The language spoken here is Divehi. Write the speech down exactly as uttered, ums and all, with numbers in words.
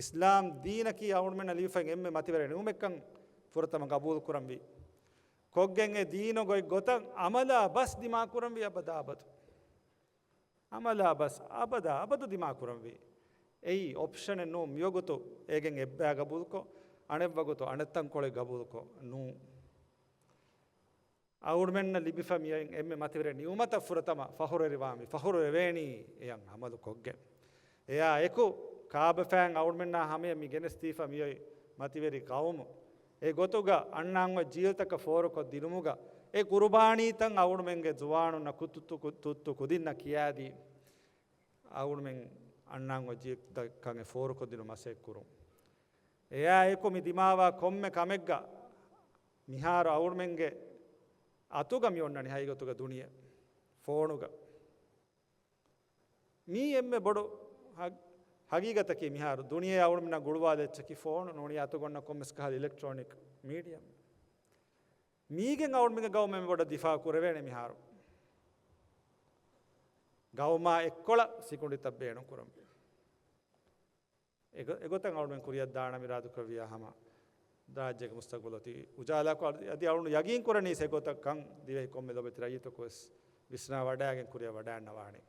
އިސްލާމް ދީނަކީ އަޅުމެންނަށް ލިބިފައި އެންމެ މަތިވެރި ނިޢުމަތްކަން ފުރަތަމަ ގަބޫލު ކުރަންވީ. ކޮށްގެން އެ ދީނުގައި ގޮތަށް ޢަމަލާ ބަސް ދިމާކުރަންވީ އަބަދާ އަބަދު. ޢަމަލާ ބަސް އަބަދާ އަބަދު ދިމާކުރަންވީ. އެއީ އޮޕްޝަނެއް ނޫން. މިވަގުތު އޭގެން އެއްބަޔާ ގަބޫލުކޮށް، އަނެއްވަގުތު އަނެއް ތަންކޮޅެއް ގަބޫލުކޮށް ނޫން. އަޅުމެންނަށް ލިބިފަ މިއޮތް އެންމެ މަތިވެރި ނިޢުމަތަށް ފުރަތަމަ ފަޚުރުވެރިވާންވީ، ފަޚުރުވެވޭނީ އެޔަށް ޢަމަލު ކޮށްގެން. އެޔާ އެކު ކާބަފައިން އަޅުމެންނާ ހަމަޔަށް މި ގެނެސްދީފަ މިއޮތް މަތިވެރި ޤައުމު، އެ ގޮތުގަ އަންނާން އޮތް ޖީލްތަކަށް ފޯރުކޮށް ދިނުމުގަ އެ ޤުރުބާނީތައް އަޅުމެންގެ ޒުވާނުންނަށް ކުތު، ކު، ތުއްތު ކުދިންނަށް ކިޔާދީ، އަޅުމެން އަންނާން އޮތް ޖީލްތަކަށް އެ ފޯރުކޮށްދިނުމަށް މަސައްކަތް ކުރުން. އެޔާ އެކު މި ދިމާވާ ކޮންމެ ކަމެއްގަ މިހާރު އަޅުމެންގެ އަތުގަ މި އޮންނަނީ ހަގީގަތުގަ ދުނިޔެ ފޯނުގަ. މީ އެންމެ ބޮޑު ހަ، ހަގީގަތަކީ މިހާރު ދުނިޔެ އަޅުމެންނާ ގުޅުވާލާ އެއްޗަކީ ފޯނު ނޫނީ އަތުގަ އޮންނަ ކޮންމެސް ކަހަލަ އިލެކްޓްރޯނިކް މީޑިއަ. މީގެން އަޅުމެންގެ ގައުމެއް ބޮޑަށް ދިފާޢު ކުރެވޭނެ މިހާރު. ގައުމާ އެއްކޮޅަށް ސިކުނޑިތައް ބޭނުން ކުރަންވީ. އެގޮ، އެގޮތަށް އަޅުމެން ކުރިއަށް ދާނަމި އިރާދަކުރެއްވިޔާ ހަމަ ރާއްޖޭގެ މުސްތަގުބަލު އޮތީ އުޖާލާކޮށް، އަދި، އަދި އަޅުން ޔަގީން ކުރަނީސް އެގޮތަށް ކަން ދިވެހި ކޮންމެ ލޮބެތި ރައްޔިތަކު ވެސް ވިސްނާ ވަޑައިގެން ކުރިއަށް ވަޑައިގަންނަވާނެ.